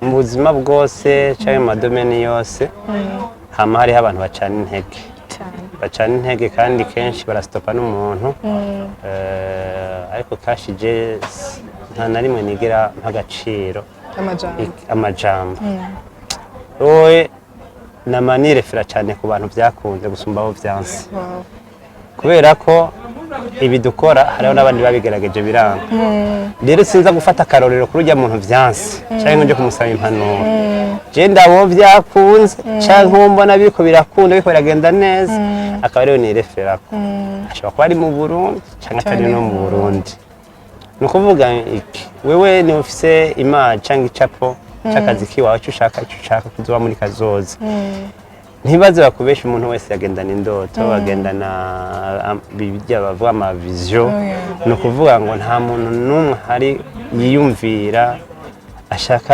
Mu buzima bwose cyangwa mu ma domaines yose, hama hariho abantu bacana intege. Cyane. Bacana intege, kandi kenshi barasitopa n'umuntu. Ariko kashije nta na rimwe nigera mpa agaciro amajambo. Amajambo. Wowe nama nirefera cyane ku bantu byakunze gusumba abo byanse, kubera ko ibi dukora hariho n'abandi babigerageje biranga. Rero sinza gufata akarorero kuri ujya muntu vyanse canke ngo nje kumusaba impanuro. Je ndabo byakunze canke uwo mbona biriko birakunda, biriko biragenda neza, akaba ariwe nireferako. Ashobora kuba ari mu Burundi canke atari no mu Burundi. Ni ukuvuga iki? Wewe ni ufise image canke icapo c'akazi kiwawe, ico ushaka kuzoba muri kazoza. Ntibaze bakubesha, umuntu wese yagendana indoto, agendana bijya bavuga ama vision. Ni ukuvuga ngo nta muntu n'umwe hari yiyumvira ashaka.